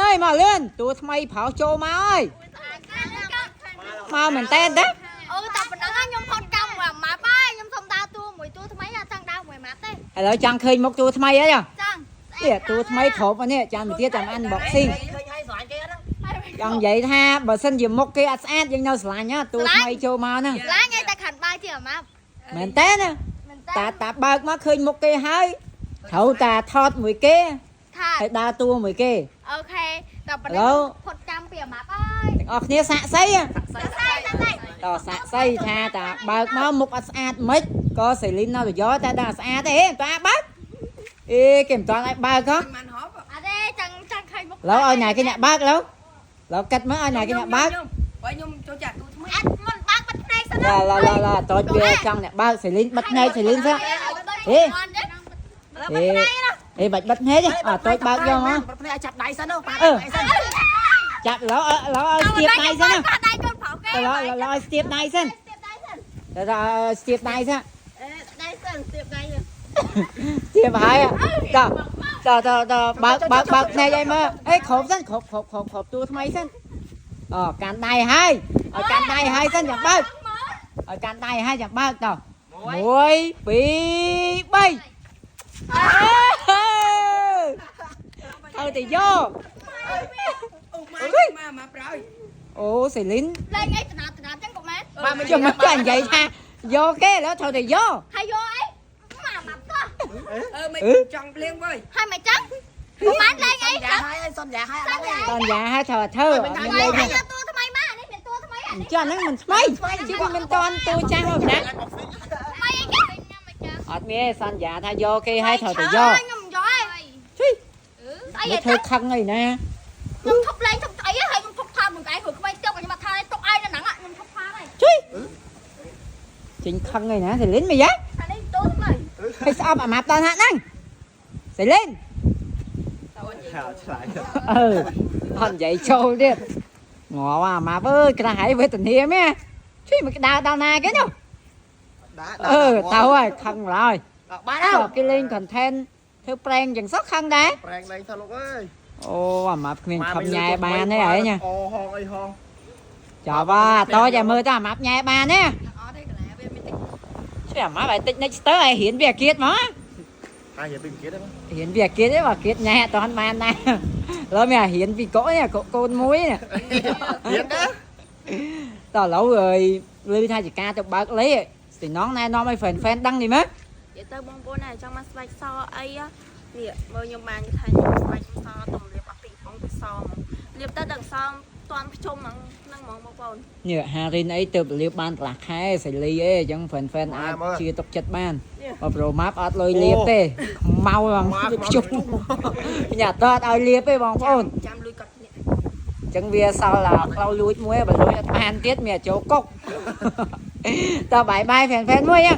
អើយមកលឿនតួថ្មីប្រោសចូលមកអើយមកមែនតើតា អូតែប៉ុណ្ណឹងខ្ញុំផុតកម្មមួយម៉ាប់ហើយខ្ញុំសុំដើរតួមួយតួថ្មីអត់ចង់ដើរមួយម៉ាប់ទេ ឥឡូវចង់ឃើញមុខតួថ្មីអី ចង់ នេះតួថ្មីគ្រប់នេះចាំទៅទៀតចាំ unboxing ឃើញហើយស្រឡាញ់គេហ្នឹង ចង់និយាយថាបើសិនជាមុខគេអត់ស្អាតយើងនៅស្រឡាញ់ណាតួថ្មីចូលមកហ្នឹង ឡាញឲ្យតែខាន់បើជាម៉ាប់ មែនតើណា មែនតើ តាតាបើកមកឃើញមុខគេហើយត្រូវតាថតមួយគេ ថា ហើយដើរតួមួយគេ OK តែប៉ុណ្ណឹងផុតកម្មពីម៉ាប់ហើយ ទាំងអស់គ្នាសាក់សីហ៎ តែតែតែ តសាក់សីថាតាបើកមកមុខអត់ស្អាតមិនក៏សេលីននៅទៅយកតែដល់ស្អាតទេតើបើកអេគេមិនតាន់ឲ្យបើកហ៎ មិនហប់ អត់ទេចង់ចង់ឃើញមុខ ឡូវឲ្យណាគេអ្នកបើកឡូវឡូវកាត់មើលឲ្យណាគេអ្នកបើក បើខ្ញុំចូលចាក់ទូថ្មី អត់មុនបើកបាត់ភ្នែកសិន ឡាឡាឡាឡាតូចវាចង់អ្នកបើកសេលីនបិទភ្នែកសេលីនសិនអេអេបាច់បិទភ្នែកទេអត់តូចបើកយកមក បាត់ភ្នែកឲ្យចាប់ដៃសិនប៉ា អឺចាប់ឡូវឡូវឲ្យស្ទាបដៃសិនណា ដៃកូនប្រុសគេ ឡូវឡូវឲ្យស្ទាបដៃសិន ស្ទាបដៃសិន ទៅឲ្យស្ទាបដៃសិន ដៃសិនស្ទាបដៃ ស្ទាបហើយតតតតបើកបើកបើកភ្នែកឲ្យមើលអេគ្រប់សិនគ្រប់គ្រប់គ្រប់គ្រប់តួថ្មីសិនអូកាន់ដៃហើយឲ្យកាន់ដៃហើយសិនចាំបើកឲ្យកាន់ដៃហើយចាំបើកត1 2 3អើទៅយក អូម៉ែមកមកប្រយ អូសេលីន លេងអីតំណាតំណាចឹងកុំមែន បាទមិន ចុះមកចានិយាយថាយកគេឥឡូវត្រូវតែយក ហើយយកអីម៉ាម៉ាប់កោះ អឺមិនចង់ភ្លៀងវើយ ហើយមិនចឹងកុំមែនលេងអី យ៉ាហើយសន្យាហើយអត់ទេ តនយ៉ាឲ្យត្រូវតែធ្វើអត់មានលេង ហើយ ទេ យកតួថ្មីមកនេះមានតួថ្មីអា អ នេះ ញ្ចឹងហ្នឹងមិនថ្មីជីវាមិនតាន់តួចាស់មកម្នាក់ ថ្មីអីគេខ្ញុំមិនចឹង អត់មានទេសន្យាថាយកគេឲ្យត្រូវតែយក ខ្ញុំយកឯង ជួយ ស្អី មិនធ្វើខឹងអីណា ខ្ញុំឈប់លេងឈប់ស្អីហើយខ្ញុំឈប់ថតមួយឯងព្រោះក្មេងទុកខ្ញុំអត់ថតទុកឯងនៅហ្នឹងខ្ញុំឈប់ថតហើយ ជួយចេញខឹងអីណាសេលីនមិនយ៉ា អានេះតួថ្មី ឲ្យស្អប់អាម៉ាប់ដល់ហាក់ហ្នឹងសេលីន ឆ្លាយ អឺអត់និយាយចូលទៀតងាប់អាម៉ាប់អើយក្រាស់ហើយវេទនាមែនជួយមកដើរដល់ណាគេនោះ ដាក់ អឺទៅហើយខឹងម្ល៉េះ បាន ក៏គេលេង content ធ្វើប្រែងចឹងសោះខឹងដែរ ប្រែងលែងទៅលោកអើយ អូអាម៉ាប់គ្មានខំញ៉ែបានទេឯងណា អូហងអីហង ចប់បាតចឲ្យមើលតើអាម៉ាប់ញ៉ែបានទេ អត់ទេកន្លែងវាមានតិច ជួយអាម៉ាប់ឲ្យតិចនិចស្ទើឲ្យរៀនវាអាគៀតមក អាយពីគេទេបង រៀនវាអាគៀតទេបើអាគៀតញ៉ែអត់ទាន់បានដែរឥឡូវមានអារៀនពីកុកនេះកុកកូនមួយនេះ រៀនដែរ តើឥឡូវអើយឮថាជាការទៅបើកលេស្ទីណងណែនាំឲ្យ fan fan ដឹងនេះមើល និយាយទៅបងប្អូនណាចង់មកស្បែកសអីនេះមើលខ្ញុំបានគេថាខ្ញុំស្បែកខ្ញុំសទំលាបអស់ពីផងពីសហ្មងលាបទៅដល់សតាន់ភ្ជុំហ្នឹងហ្នឹងហ្មងបងប្អូន នេះហារិនអីទៅលាបបានកន្លះខែសេលីអីអញ្ចឹង fan fan អាចជាទុកចិត្តបានបើប្រូម៉ាប់អត់លុយលាបទេខ្មៅហ្មងខ្ជុំញ៉ាតអត់ឲ្យលាបទេបងប្អូន ចាំលួយគាត់នេះ អញ្ចឹងវាសល់តែផ្លូវលួចមួយបើលួចអត់បានទៀតមានតែចូលគុកតើបាយបាយ fan fan មួយហ៎